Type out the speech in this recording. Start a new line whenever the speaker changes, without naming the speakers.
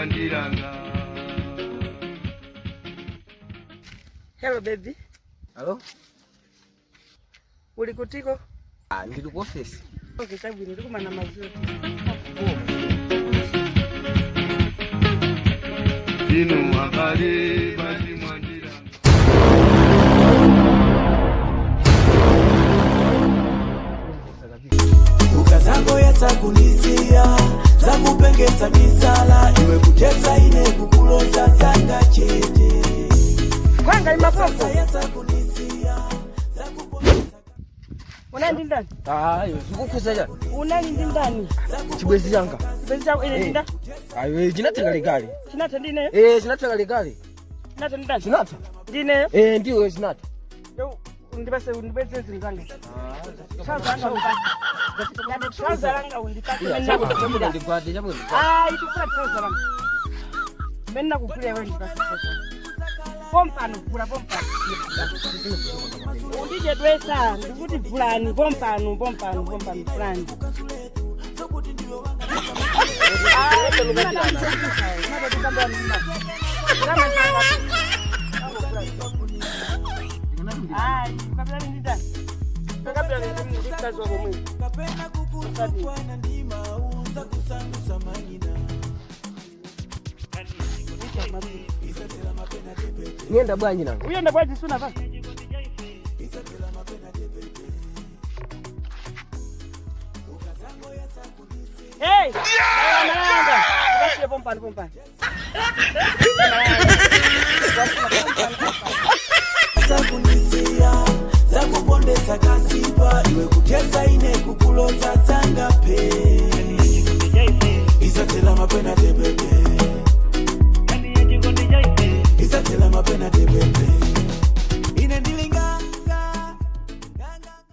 mwandilanga.
Hello baby.
Hello?
Uli kutiko?
Ah, ndili ku office.
Okay, chabwino tikumana madzulo.
Inu abale bwanji mwandilanga.
Ukazangoyesa kunisiya, zakupengesa misala iwe, kutesa ine kukuloza zanga chete.
Kwanga imapopo.
Yesa kunisiya, zakupongesa.
Unali ndi ndani?
Ah, iwe zikukhuza chani?
Unali ndi ndani?
Chibwezi changa.
Chibwezi chako ine ndinda?
Ah, iwe chinatha kalekale.
Chinatha ndineyo?
Eh, chinatha kalekale.
Chinatha ndi ndani?
Chinatha.
Ndineyo?
Eh, ndiwe chinatha.
Yo, undipase, undibweze zinthu zanga. Trouser langa undipase. Trouser langa undipase.
Iya,
Mene
chabwino,
nakugulira.
chabwino ndigwade, chabwino.
Ah, itukula trouser langa. Mene nakugulira iwe ndipase trouser. Pompano, vula pompano. Undichedwesa, ndikuti vulani, pompano, pompano, pompano, vulani. Ah, Ayi, ukapita ndi ndani? Ukapita ndi mkazi wako mwini.
Kapena kukutukwana ndimauza kusandusa manyina.
Niyenda bwanji nanga?
Uyenda bwanji suna pa? Hey! Malanga! Ukasiye pompano, pompano.
Zakunisiya, zakupondesa kasipa iwe, kutesa ine kukuloza zanga pe.